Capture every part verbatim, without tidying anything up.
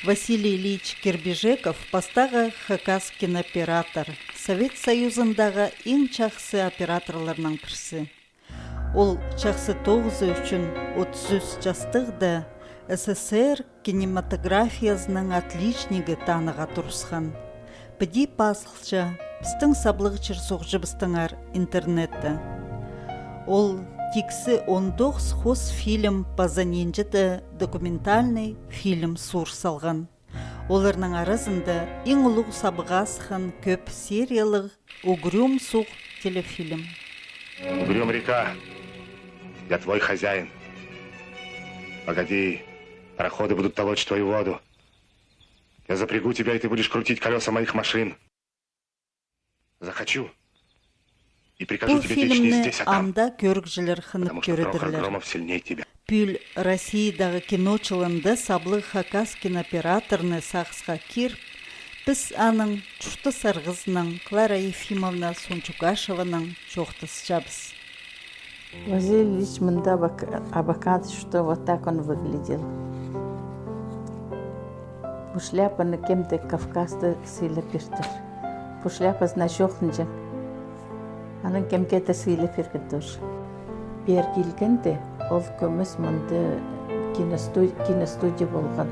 Василий Ильич Кирбижеков пастағы хакас кинооператор, Совет Союзындағы иң чахсы операторларның пірсі. Ол чахсы тоғызы ӱчӱн отыс ӱс частығда С С С Р кинематографиязының отличнигі таныға турысхан. Піди пазылча пістің саблығ чир-суғҷыбыстаңар интернетте. Ол тиксі он тоғыс хос фильм паза нинҷе-де документальный фильм сур салған. Оларның аразында иң улуғ сабыға асхан кӧп сериялығ «Угрюм суғ» телефильм. Угрюм река, я твой хозяин. Погоди, пароходы будут толочь твою воду. Я запрягу тебя, и ты будешь крутить колеса моих машин. Захочу и прикажу тебе течь не здесь, а там, потому что Прохор Громов сильнее тебя. Пӱӱл Россиядағы кино чылында саблығ хакас кинооператорны сағысха киріп, піс аның чуртас арғызынаң, Клара Ефимовна Сунчугашеванаң чоохтасчабыс. Василий Ильич мында абакан, что вот так он выглядел. Пу шляпаны кем-де Кавказта сыйлап пиртір. Пу шляпазына чоохтанҷаң. Анаң кемге-де сыйлап пирген тоже. Пеер килгенде, ол кӧмес мында киностудия полған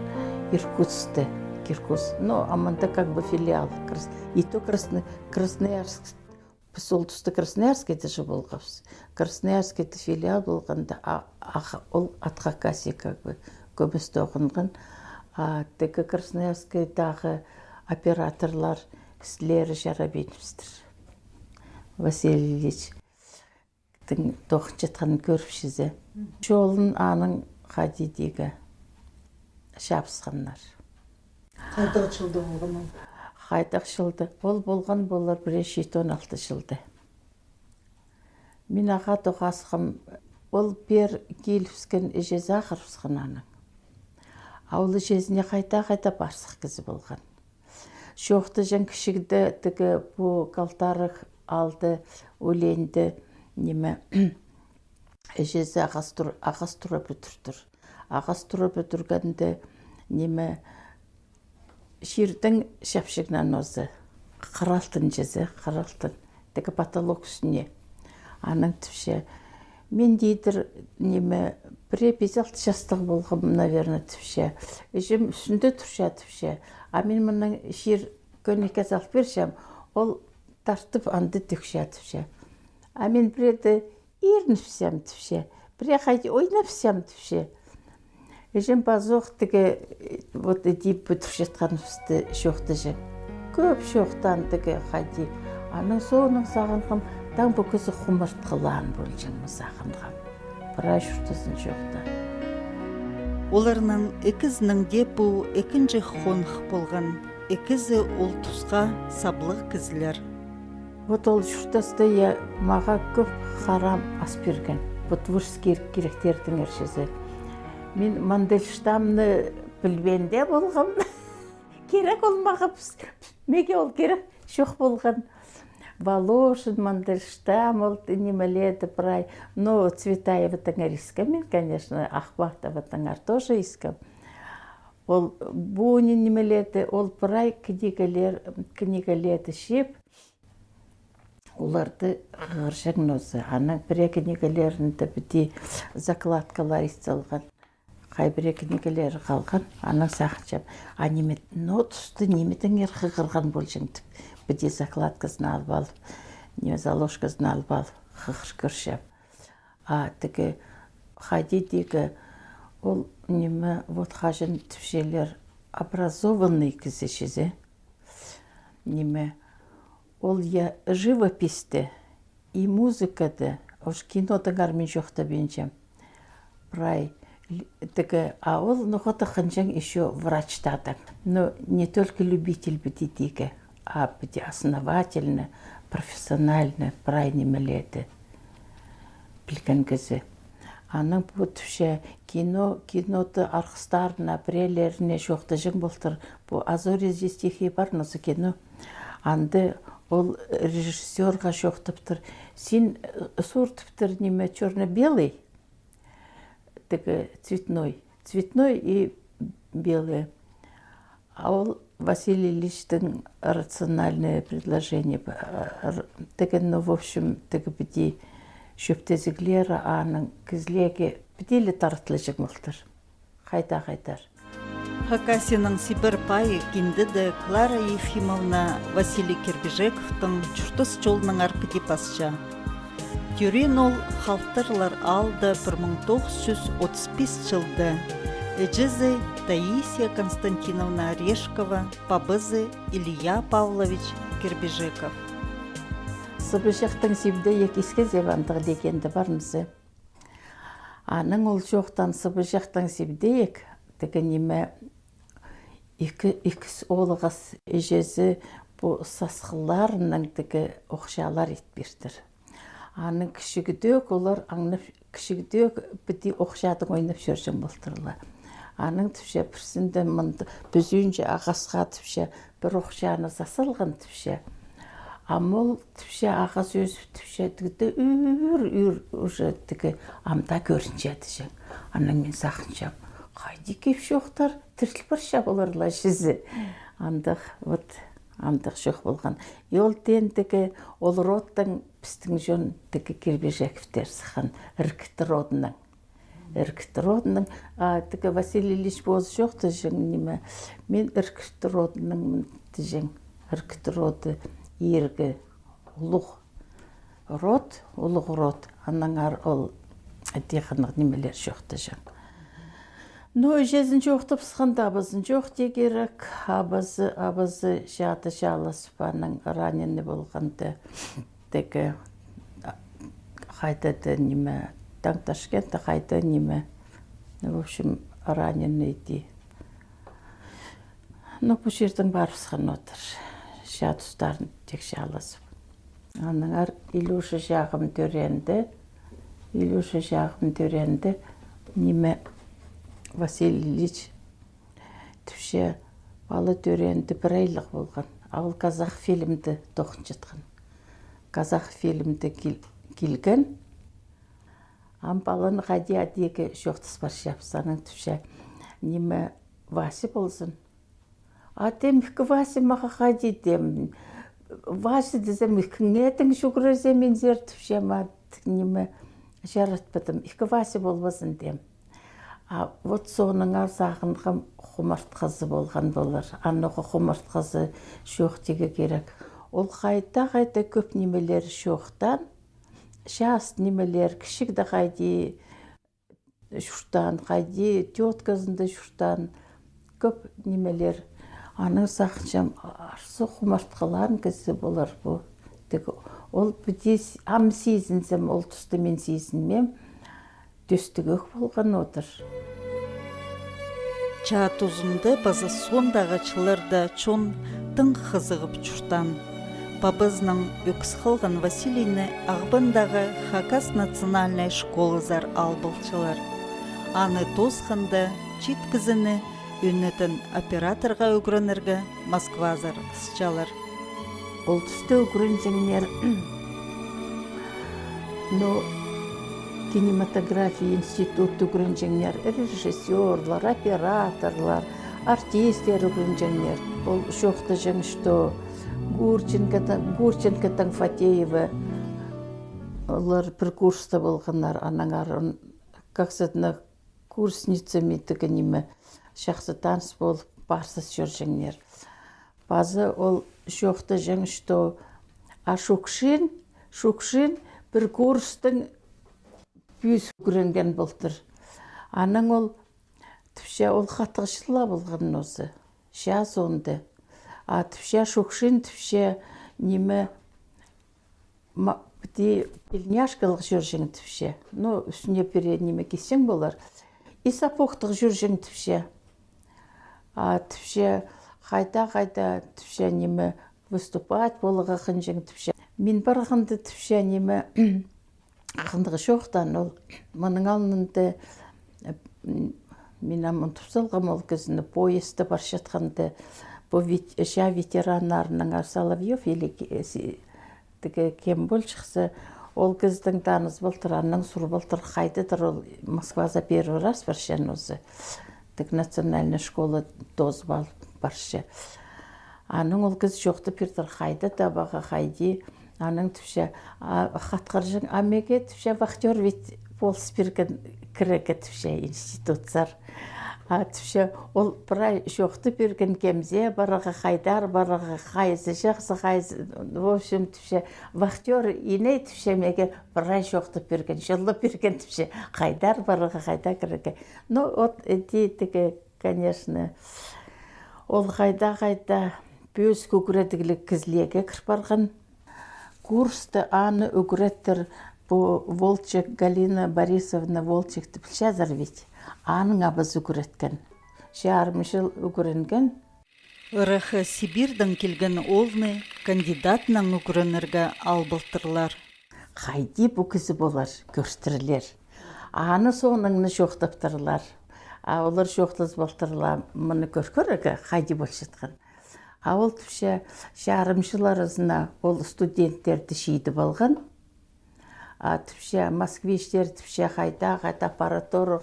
Иркутскта, Иркутск. Ну, а мында как бы филиал. И то Красноярск. Піс ол туста Красноярскайда же полғабыс. Красноярскайда филиал полғанда, а, ол Ат Хакасия как бы кӧмес тоғынған. А тігі Красноярскайдағы операторлар, кізілері чарабин пістер. Василий Ильич тің тоғынчатханын кӧріпчізе. Чолын аның хайди тигі чабысханнар. Хайдағ чылда полған ол? Хайдағ чылда. Ол полған полар пірее читі он алты чылда. Мин ағаа тоғасхам, ол пеер килібіскен, іҷезі ағырыбысхан аның. А ол іҷезіне хайда-хайда парсых кізі полған. Чоохтаҷаң, кічігде тігі пу Калтарых аалда, ӱленде, ниме, іҷезі ағас тура пӱдіртір. Ағас тура пӱдіргенде, ниме, чирдең чапчаңнаң нооза, хыралтын чізе, хыралтын, тігі потолок ӱстӱне. Анаң тіпче, мин, тидір, ниме, пірее пис-алты частығ полғам, наверно, тіпче. Іҷем ӱстӱнде турча, тіпче. А мин мынаң чир кӧнекке салып пирчем, ол тартып анда тӧкче, тіпче. А мин пірееде ирініпсем, тіпче. Пірее хайди ойнапсам, тіпче. Іҷем пазох тігі, вот, іди пӱдірчеткенібісті чоохтаҷаң. Кӧп чоохтаан тігі хайди. Анаң соонаң сағынғам, таң пу кізі хумартхылаан полҷаң ма сағынғам. Прай чуртазын чоохтаан. Оларның ікізінің дее пу ікінҷі хоных полған. Ікізі ол тусха саблығ кізілер. Вот ол чуртаста, я, мағаа кӧп харам ас пирген. Вот творческий киректердеңер чізе. Мин Мандельштамны пілбеен дее полғам. Кирек ол мағаа, піс-, меге ол кирек чох полған. Волошин, Мандельштам, ол нимелерді прай. Ну, Цветаевадаңар искем мин, конечно, Ахматовадаңар тоже искем. Ол Бунин нимелерді, ол прай книгелер, книгелерді чыып, оларды хығырҷаң нооза. Анаң пірее книгелерінде піди закладкалар ит салған. Хай пірее книгелері халған, анаң сағынчам. А ниме, но тусты нимедеңер хығырған полҷаң тіп, піди закладказын алып алып, ниме, заложказын алып алып, хығыр кӧрчем. А тігі хайди тигі, ол ниме, вот хаҷан тіпчелер, образованный кізі чізе. Ниме, ол, я, живописьті и музыкада, уж кинодаңар мин чоохтабинчам. Прай, л-, тігі, а ол ноға-да хынҷаң ещё врачтадаң. Но не только любитель піди тигі, а піди основательно, профессионально прай нимелерді пілген кізі. Анаң пу тіпче кино, кинода арғыстарына, пірелеріне чоохтаҷаң полтыр. Пу «А зори здесь тихие» пар нооза кино. Анда ол режиссёрға чоохтаптыр. Син, э, сууртыптыр ниме, чёрно-белый, тігі цветной. Цветной и белый. А ол Василий Ильичтің рациональное предложение, р-, тігі, ну, в общем, тігі піди чӧптезіглері аның кізілерге піди ле таратылҷаң полтыр. Хайда-хайдар. Хакасияның Сибирь пайы киндеде Клара Ефимовна Василий Кирбижековтың чуртас чолынаңар піди пасча. Тӧреен ол Халтырлар аалда пір муң тоғыс чӱс отыс пис чылда. Іҷезі Таисия Константиновна Орешкова, пабазы Илья Павлович Кирбижеков. Сыбыҷахтаң сибдеек, искезеп, андағ легенда пармазы. Анаң ол чоохтаан, сыбыҷахтаң сибдеек, тігі ниме, ікі, ікіс оолағас, іҷезі пу сасхылларынаң тігі охчалар ит пиртір. Анаң кічігдеек олар аңнап, кічігдеек піди охчадың ойнап чӧрҷең полтырлар. Анаң тіпче пірсінде мында пӱзінҷе ағасха тіпче пір охчаны сас салған тіпче. Ам ол тіпче ағас ӧзіп тіпче, тігде ӱр, ӱр уже тігі амда кӧрінче тіҷең. Анаң мин сағынчам, хайди кип чоохтар, тіріл парча полар ла чізе. Андағ, вот, андағ чоох полған. И ол теен тігі ол родтаң пістің чон тігі Кирбижековтер сыххан, Іркіт родынаң. Іркіт родынаң, а, тігі Василий Ильич позы чоохтаҷаң, ниме, мин Іркіт родынаңмын тіҷең. Іркіт роды иргі, улуғ род, улуғ род, аннаңар ол тиғаннығ нимелер чоохтаҷаң. Ну, іҷезін чоохтап сыхханда, абазын чоохтирға кирек, абазы, абазы чаада чаалазып, анаң раненый полғанда, тігі, а, хайда-да ниме, таң Ташкентте хайда ниме, в общем, раненый ти. Ну, пу чирдең парыбысхан одыр. Чаа тустарын тик чаалазып. Аннаңар Илюша чағым тӧреенде, Илюша чағым тӧреенде, ниме, Василий Ильич тіпче, пала тӧреенде пір айлығ полған. А ол Казахфильмде тоғынчатхан. Казахфильмде кил-, килген. Ам паланы хайди адиге чоохтас парчабыс. Анаң тіпче, ниме, Вася ползын. А тем, ікі Вася мағаа хайди тем. Вася тізем, ікіңе тең чӱгӱрерзем, мин сер тіпчем, а т-, ниме, чаратпадым. Ікі Вася полбазын тем. А вот соонаң сағынғам, хумартхазы полған полар. Анаң хумартхазы чоохтирға кирек. Ол хайда-хайда кӧп нимелер чоохтаан, час нимелер, кічігде хайди чуртаан, хайди тётказында чуртаан, кӧп нимелер. Анаң сағынчам, арса хумартхалаан кізі полар пу. Тігі ол піди с-, ам сизінзем, ол туста мин сизінмеем, тӧстігӧк полған одыр. Чаа тузында паза соондағы чылларда чон тың хызығып чуртаан. Пабазының ӧкіс халған Василийні Ағбандағы Хакас национальнай школазар алыбалчалар. Аны тоосханда чиит кізіні ӧнетін операторға ӱгренерге Москвазар ысчалар. Ол туста ӱгренҷеңнер, ну, кинематография институт ӱгренҷеңнер, режиссёрлар, операторлар, артисттер ӱгренҷеңнер. Ол чоохтаҷаң, что Гурченкода-, Гурченкодаң Фатеева олар пір курста полғаннар, аннаңар он-, как с однокурсницами тігі ниме, чахсы таныс полып, парсас чӧрҷеңнер. Паза ол чоохтаҷаң, что, а Шукшин, Шукшин пір курстаң пӱӱс ӱгренген полтыр. Анаң ол тіпче, ол хатығ чыллаа полған нооза, чаа соонда. А тіпче, Шукшин тіпче, ниме, ма-, піди тельняшкалығ чӧрҷең тіпче. Ну, ӱстӱне пірее ниме кисчең полар. И сапогтығ чӧрҷең тіпче. А тіпче, хайда-хайда тіпче, ниме, выступать поларға хынҷаң тіпче. Мин парғанда тіпче, ниме, хынығ чоохтаан ол. Мының алнында, м, мин ам унтып салғам ол кізіні, поездта парчатханда, пу вет-, чаа ветераннарынаңар Соловьёв или ки-, э, си-, тігі кем полчатса, ол кізідең таныс полтыр, аннаң сур полтыр, хайдадыр ол Москваза первый раз парчаң нооза. Тігі национальная школа тоозып алып. парча. Анаң ол кізі чоохтап пирдір, хайда табарға, хайди. Анаң тіпче, а, хатхырҷаң, а меге тіпче, вахтёр ведь полыс пирген кірерге тіпче институтсар. А тіпче, ол прай чоохтап пирген, кемзер парарға, хайдар парарға, хайзы чахсы, хайзы, в общем, тіпче, вахтёр иней тіпче, меге прай чоохтап пирген, чоллап пирген тіпче, хайдар парарға, хайда кірерге. Ну, от, іди тігі, конечно, ол хайда-хайда пӧзік ӱгредігліг кізілерге кір парған. Курста аны ӱгреттір пу Волчек, Галина Борисовна Волчекті пілчезер ведь. Аның абазы ӱгреткен. Чарым чыл ӱгренген. Ырах Сибирьдең килген оолны кандидатнаң ӱгренерге алып алтырлар. Хайди пу кізі полар, кӧртірлер. Аны соонаң на чоохтаптырлар. А олар чоохтазып алтырлар, мыны кӧр кӧрерге, хайди полчатхан. А ол тіпче, чарым чыл аразына ол студенттерді чидіп алған. А тіпче, москвичтер тіпче, хайда-хайда аппаратура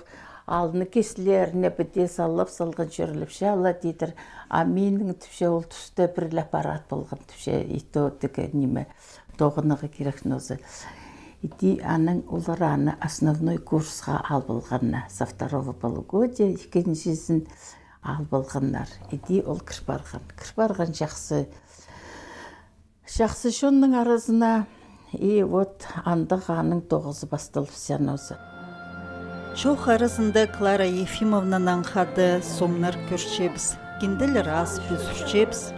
алны кислеріне піди саллап салған чӧрлепче ала, тидір. А минің тіпче ол туста пір ле аппарат полған тіпче, и то тігі ниме, тоғынарға кирек нозы. Іди анаң олар аны основной курсха алып алғаннар. Со второго полугодия ікінҷізін алып алғаннар. Іди ол кір парған. Кір парған чахсы. Чахсы чонның аразына, и вот андағ аның тоғызы пасталып сянозы. Чоох аразында Клара Ефимовнанаң хада сомнар кӧрчебіс, кинделер ас пӱзірчебіс.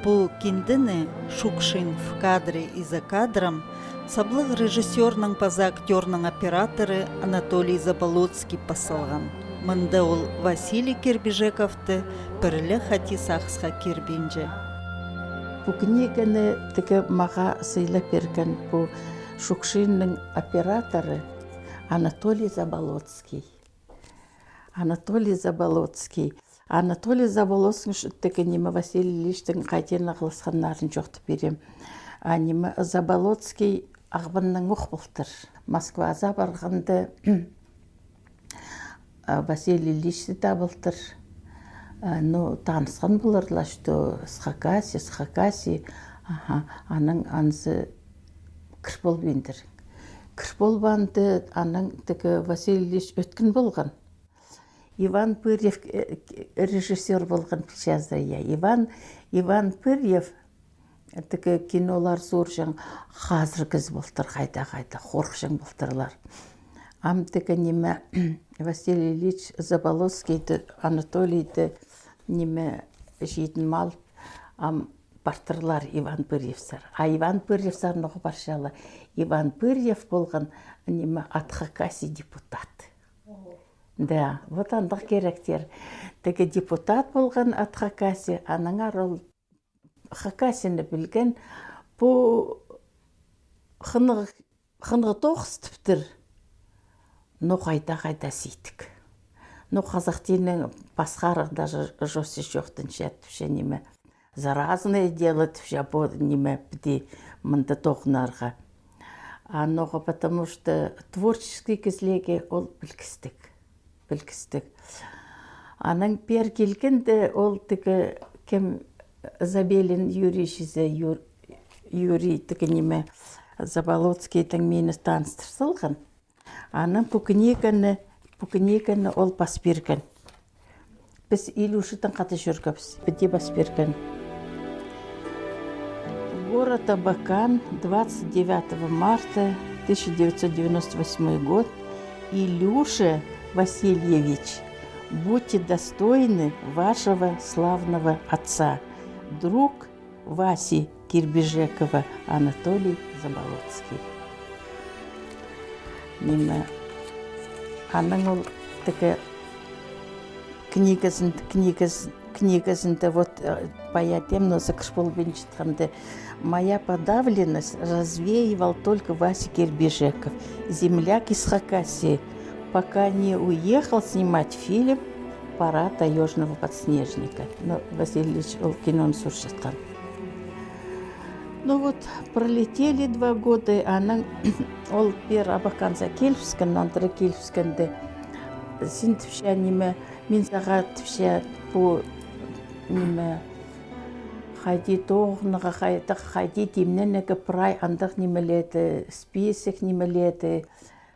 Пу киндені «Шукшин в кадре и за кадром» саблығ режиссёрның паза актёрның операторы Анатолий Заболоцкий пас салған. Мында ол Василий Кирбижековты пір ле хати сағысха кирбинче. Пу книганы тігі мағаа сыйлап пирген пу «Шукшиннің» операторы Анатолий Заболоцкий. Анатолий Заболоцкий. Анатолий Заболоцкий ш-, тігі ниме, Василий Ильичтің хайди ағыласханнарын чоохтап пирем. А ниме, Заболоцкий Ағбаннаң ох полтыр. Москваза парғанда, а, Василий Ильичті таап алтыр. А, ну, танысхан поларлар, что с Хакасии, с Хакасии. Аха, анаң анзы кір полбиндыр. Кір полбаанда, анаң тігі Василий Ильич ӧткін полған. Иван Пырьев, э, режиссёр полған, пілчезер, я. Иван, Иван Пырьев, э, тігі кинолар суурҷаң, хазыр кізі полтыр, хайда-хайда, хорыхчаң полтырлар. Ам тігі ниме, Василий Ильич Заболоцкийді, Анатолийді, ниме, чидіп ал, ам партырлар Иван Пырьевсар. А Иван Пырьевсар ноға парчалар? Иван Пырьев полған, ниме, от Хакасии депутат. Да, вот андағ киректер. Тігі депутат полған от Хакасии, аннаңар ол Хакасияны пілген, пу хынығ, хынығ тоғыс тіптір. Но хайда-хайда сидік. Но хазах тілінең пасхарах даже жёстче чоохтанча тіпче ниме. За разное дело тіпче, пу ниме піди мында тоғынарға. А ноға, потому что творческий кізілерге ол пілгістіг, пілгістіг. Анаң пеер килгенде ол тігі кем, Забелин Юрий чізе, Юр-, Юрий тігі ниме, Заболоцкийдең мині таныстыр салған. Анаң пу книганы, пу книганы ол пас пирген. Піс Илюшадаң хада чӧргебіс, піди пас пирген. Город Абакан, двадцать девятого марта тысяча девятьсот девяносто восьмой год. Илюша Васильевич, будьте достойны вашего славного отца. Друг Васи Кирбижекова Анатолий Заболоцкий. Ниме, анаң ол тігі книгазын, книгаз-, книгазында вот, э, пая тем, но закрыт полбинчатханда: «Моя подавленность развеивал только Вася Кирбижеков, земляк из Хакасии. Пока не уехал снимать фильм «Пора таёжного подснежника». Но Василий Ильич ол киноны суурчатхан. Ну вот, пролетели два года, анаң ол пеер Абаканзар килібіскен, андыра килібіскенде, син тіпче ниме, мин сағаа тіпче пу Ниме, хайди тоғынарға, хайдағ, хайди тимненерге, прай андағ нимелерді, список нимелерді,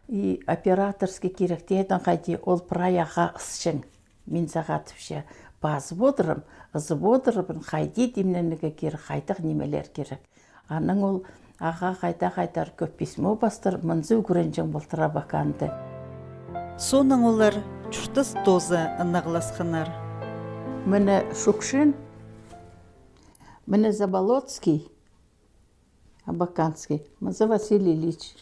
и операторский киректерін хайди, ол прай ағаа ысчаң. Мин сағаа тіпче, пазып одырам, ызып одырам, хайди тимненерге кирек, хайдағ нимелер кирек. Анаң ол ағаа хайда-хайдар кӧп письмо пастыр, мынзы ӱгренҷең полтыр Абаканды. Соонаң олар чуртас тооза ынағласханнар. Мына Шукшин, мына Заболоцкий, Абаканский, мынзы Василий Ильич.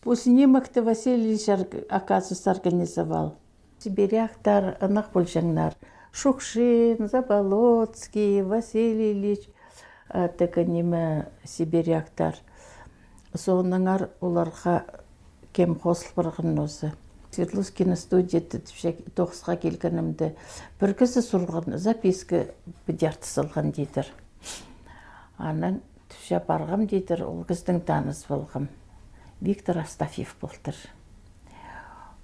Пу снимокты Василий Ильич, оказывается, организовал. Сибиряктар ынағ полҷаңнар. Шукшин, Заболоцкий, Василий Ильич, а, тігі ниме, сибиряктар. Соонаңар оларға кем хозыл парған нооза. Свердловск киностудия тіпче, тоғысха килгенімде, пір кізі сурған, записка піди артыс салған, тидір. Анаң тіпче, парғам, тидір, ол кізідең таныс полғам. Виктор Астафьев полтыр.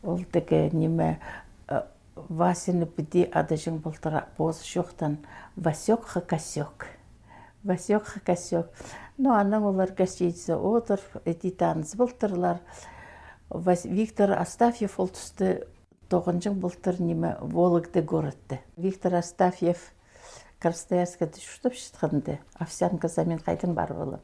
Ол тігі ниме, э, Васяны піди адаҷаң полтыр, позы чоохтаң, Васёк ха Косёк. Васёк ха Косёк. Ну, анаң олар гостиница одырып, іди таныс полтырлар. Вас-, Виктор Астафьев ол туста тоғынҷаң полтыр ниме, Вологда городта. Виктор Астафьев Красноярскада чуртапчатханда, Овсянкада мин хайдаң парып алам.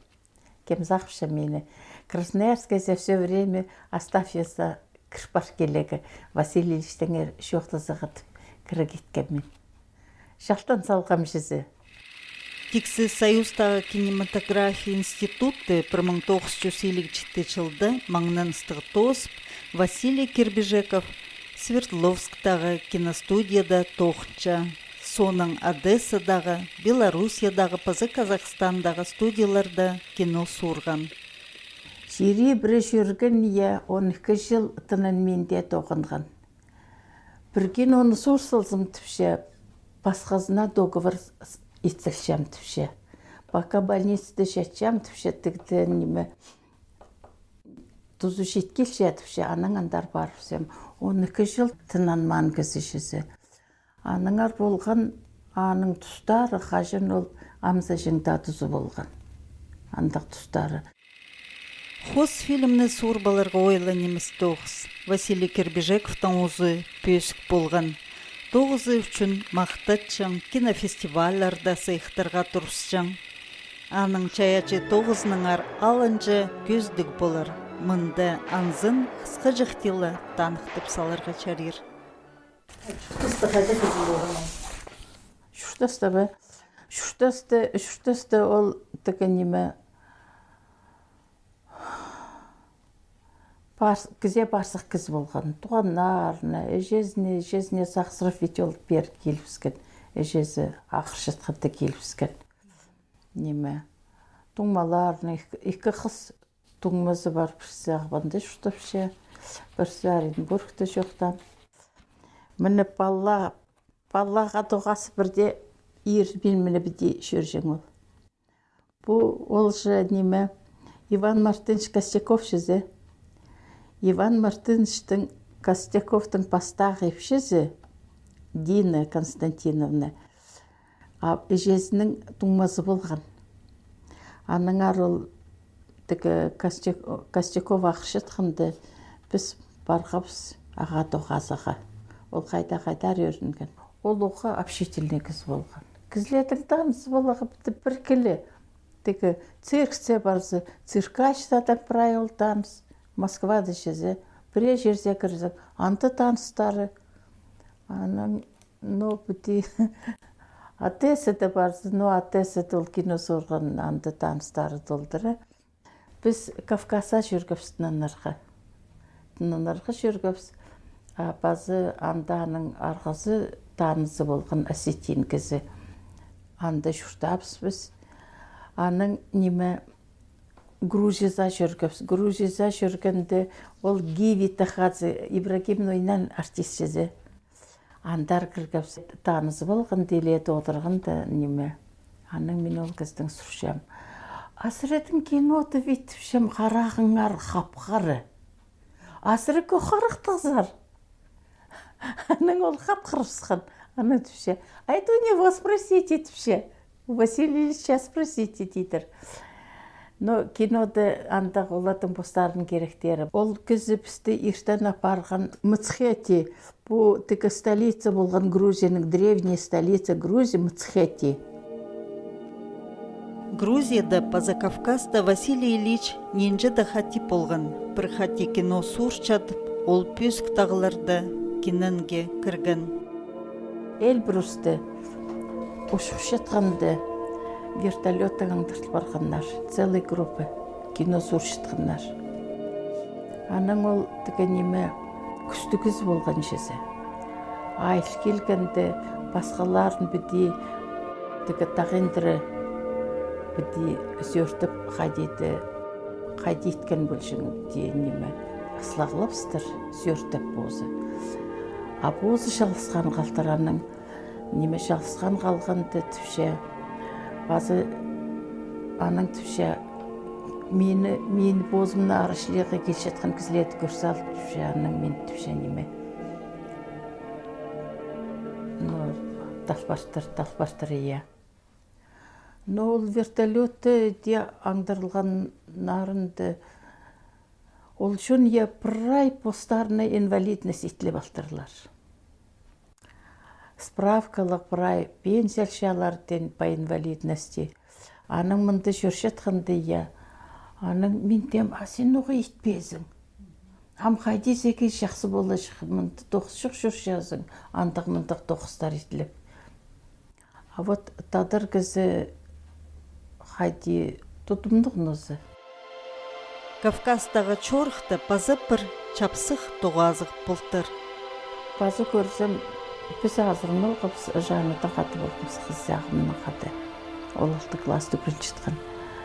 Кем сағыпча мині. Красноярскайзар всё время Астафьевзар кір пар килерге, Василий Ильичтеңер чоохтазарға тіп кіре киткем мин. Чалтан салғам чізе. Тиксі Союзтағы кинематография институты пір муң тоғыс чӱс илиг читі чылда маңнаныстығ тоозып, Василий Кирбижеков Свердловсктағы киностудияда тоғынча. Соонаң Одессадағы, Белоруссиядағы паза Казахстандағы студияларда кино суурған. Чирібіре чӧрген, я, он ікі чыл тынанминда тоғынған. Пір киноны суурсалзам, тіпче, пасхазына договор с-, ит салчам, тіпче. Пока больницада чатчам, тіпче, тігде ниме, тузы чит килче, тіпче, анаң андар парыбысчам. Он ікі чыл тынанмаан кізі чізе. Аннаңар полған аның тустары, хаҷан ол амзаҷаң даа тузы полған. Андағ тустары. Хос фильмні суурып аларға ойлаан нимес тоғыс. Василий Кирбижековтың узы пӧзік полған. Тоғызы ӱчӱн махтатчаң, кинофестивальларда сыйыхтарға турысчаң. Аның чайаачы тоғызынаңар алынҷа кӧзідіг полар. Мында анзын хысхаҷахти ла таныхтап саларға чарир. Чуртаста хайдағ кізі полған ол? Чуртаста ба? Чуртаста, чуртаста ол тігі ниме, пар-, кізее парсых кізі полған. Туғаннарына, іҷезіне, іҷезіне сағысхыр, ведь ол пеер килібіскен. Іҷезі ағырчатханда килібіскен. Ниме, туңмаларына, ікі, ікі хыс туңмазы пар, пірсі Ағбанда чуртапча, пірсі Оренбургта чоохтаан. Мына пала-, палаға тоғас пірдее ир, мин мына піди чӧрҷең ол. Пу ол же ниме, Иван Мартынович Костяков чізе. Иван Мартыновичтің, Костяковтың пастағы ипчізі Дина Константиновна. А іҷезінің туңмазы полған. Аннаңар ол тігі Костя-, Костяков ағырчатханда піс парғабыс ағаа тоғазарға. Ол хайда-хайдар ӧрінген. Ол уғаа общительный кізі полған. Кізілердең таныс поларға пір киле. Тігі цирксер парза, циркачтардаң прай ол таныс. Москвада чізе, пірее чирзер кірзе, анда таныстары. Анаң, ну, піди Одессада парза, ну, Одессада ол кино суурған, анда таныстары толдыра. Піс Кавказха чӧргебіс тынанарға. Тынанарға чӧргебіс, а пазы анда аның арғазы, танызы полған осетин кізі. Анда чуртаабыс піс. Анаң ниме, Грузияда чӧргебіс. Грузияда чӧргенде ол Гиви Тахадзе, Ибрагим Нойнаның артисчізі. Андар кіргебіс, танызы полған, тіледе одырғанда ниме. Анаң мин ол кізідең сурчам: «А сірернің кинода, вит, тіпчем, харағыңар хап-хара. А сірер кӧк харахтығзар». Анаң ол хат хырыбысхан. Ана тіпче: «А это у него спросите», — тіпче. «У Василия Ильича спросите», — тидір. Но кинода андағ олардың постарының киректері. Ол кізі пісті иртен апарған Мцхети. Пу тігі столица полған Грузияның, древняя столица Грузии, Мцхети. Грузияда паза Кавказта Василий Ильич нинҷе дее хати полған. Пір хати кино суурчадып, ол пӧзік тағларда киненге кірген. Эльбрусты учухчатханда вертолёттаң аңдартыл парғаннар, целый группа кино суурчатханнар. Анаң ол тігі ниме, кӱстіг кізі полған чізе. Айыл килгенде пасхаларын піди тігі тағиндыра, піди сӧӧртіп, хайди-да, хайди иткен полҷаң, піди ниме, ысхлағлабыстыр, сӧӧртіп позы. А позы чалғысхан халтыр анаң, ниме, чалғысхан халғанда тіпче, пазы анаң тіпче: «Мині, мині позымны ары чіли килчеткен кізілерді кӧр сал», — тіпче, анаң мин тіпче ниме. Ну, тал партыр, тал партыр, я. Но ол вертолётты дее аңдарылғаннарында, ол чон, я, прай постарына инвалидность итіліп алтырлар. Справкалығ прай пенсия алчалар теен по инвалидности. Анаң мында чӧрчеткенде, я, анаң мин теем: «А син ноға итпезің? Ам хайди секе чахсы поларҷых, мында тоғысчох чӧрчезің, андағ-мындағ тоғыстар итіліп». А вот тадар кізі хайди тудымнығ нозы. Кавказтағы чорыхта паза пір чапсых тоғазығ полтыр. Паза кӧрзем, піс азыранып алғабыс, Жаннадаң хада полғабыс, хызағымнаң хада. Ол алты класста ӱгренчеткен.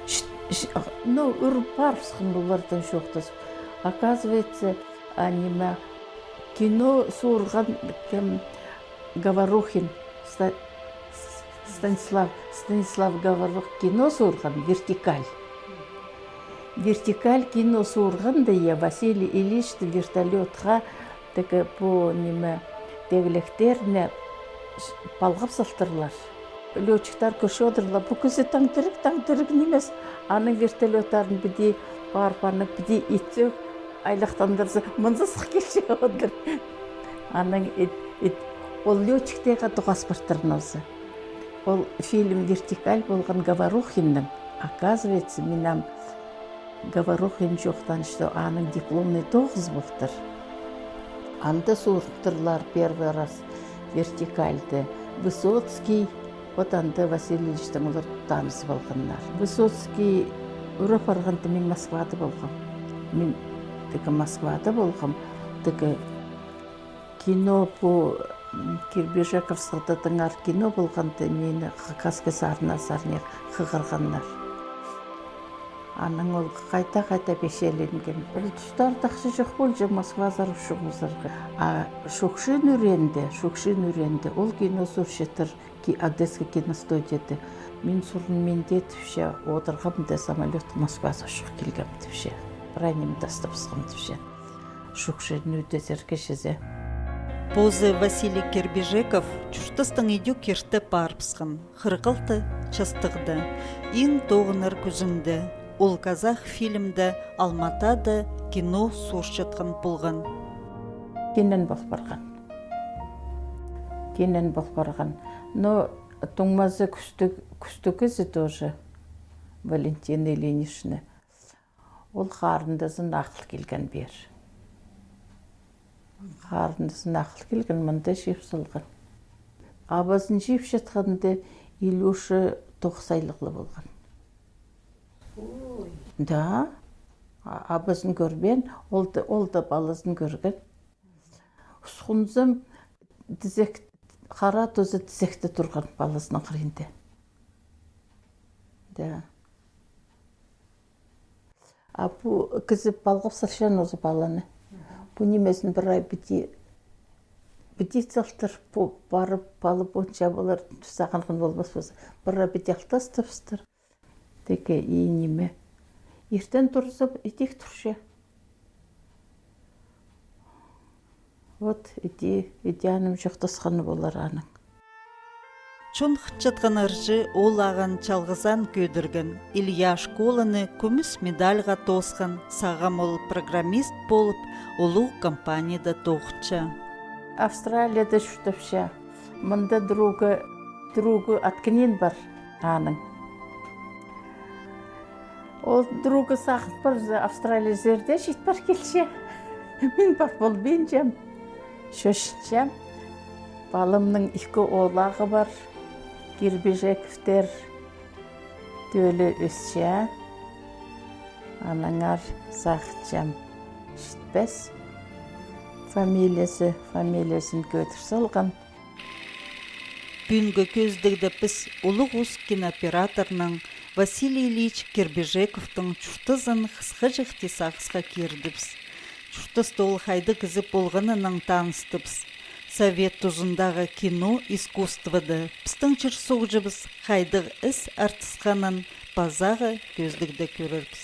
Ш-, ш-, ну, ӱр парыбысхан олардаң чоохтазып. Оказывается, а, ниме, кино суурған кем, Говорухин, Ста-, Станислав, Станислав Говорухин кино суурған, «Вертикаль». «Вертикаль» кино суурғанда, я, Василий Ильичті вертолётха тігі пу, ниме, тегілектеріне ш-, палғап салтырлар. Лётчиктер кӧрче одырлар, пу кізі таң тіріг, таң тіріг нимес. Аның вертолёттарын піди парып, аны піди итсе, айлахтандырза, мынзы сых килче одыр. Анаң ит, ит, ол лётчиктерге тоғас партыр нозы. Ол фильм «Вертикаль» полған Говорухинның. Оказывается, мин ам Говорухин чоохтаан, что аның дипломный тоғызы полтыр. Анда сууртырлар первый раз «Вертикальды» Высоцкий, вот анда Василий Ильичтең олар таныс полғаннар. Высоцкий ӱр апарғанда мин Москвада полғам. Мин тігі Москвада полғам, тігі кино пу, м, Кирбижековскийдеңер кино полғанда, мині Хакасская сарна сарнир хығырғаннар. Анаң ол хайда-хайда пичеленген. Ол тустарда ахча чох полҷаң Москвазар учуғыбызарға. А Шукшин ӱреенде, Шукшин ӱреенде, ол кино суурчатыр ки-, Одесский киностудияда. Мин сурынмин дее, тіпче, одырғам даа, самолётха Москвазар учух килгем, тіпче. Прай ниме тастабысхам, тіпче. Шукшинны ӱдезерге чізе. Позы Василий Кирбижеков чуртастаң идӧк ирте парыбысхан, хырых алты частығда. Иң тоғынар кӱзінде ол казах фильмде Алматада кино суурчатхан полған. Кинен пол парған. Кинен пол парған. Но туңмазы кӱстіг, кӱстіг кізі тоже, Валентина Ильинична. Ол харындазын ағыл килген пеер. Харындазын ағыл килген, мында чыып салған. Абазын чыып чатханда Илюша тоғыс айлығ ла полған. Ой. Да. А-, абазын кӧрбеен, ол да, ол да палазын кӧрген. Усхунзым тізек, хара тузы тізекте турған палазының хыринда. Да. А пу кізі палғап салчаң оза паланы. Пу нимезін пір ай піди, піди салтыр, пу парып, палып, онча полар, сағынған полбас полза. Пір ай піди алтастыбыстыр. Тігі и ниме. Иртен турза, ідӧк турча. Вот, іди, іди аным чоохтасханы полар аның. Чон хынчатхан ырҷы ол ағаа чалғызаан кӧдірген. Илья школаны кӱмӱс медальға тоосхан, сағам ол программист полып, улуғ компанияда тоғынча. Австралияда чуртапча. Мында другы, другы откінеен пар аның. Ол другы сағын пар, Австралия сірерде чит пар килче. Мин пар полбинчам. Чӧрчем. Палымның ікі оолағы пар. Кирбижековтер. Тӧлі ӧсче. Аннаңар сағынчам. Читпес. Фамилиязы, фамилиязын кӧдір салған. Пӱӱнгі кӧзідігде піс улуғ ус кинооператорның Василий Ильич Кирбижековтың чуртазын хысхаҷахти сағысха кирдібіс. Чуртаста ол хайдағ кізі полғанынаң таныстыбыс. Совет тузындағы кино искусствода пістің чир-суғҷыбыс хайдағ іс артысханын пазағы кӧзідігде кӧрербіс.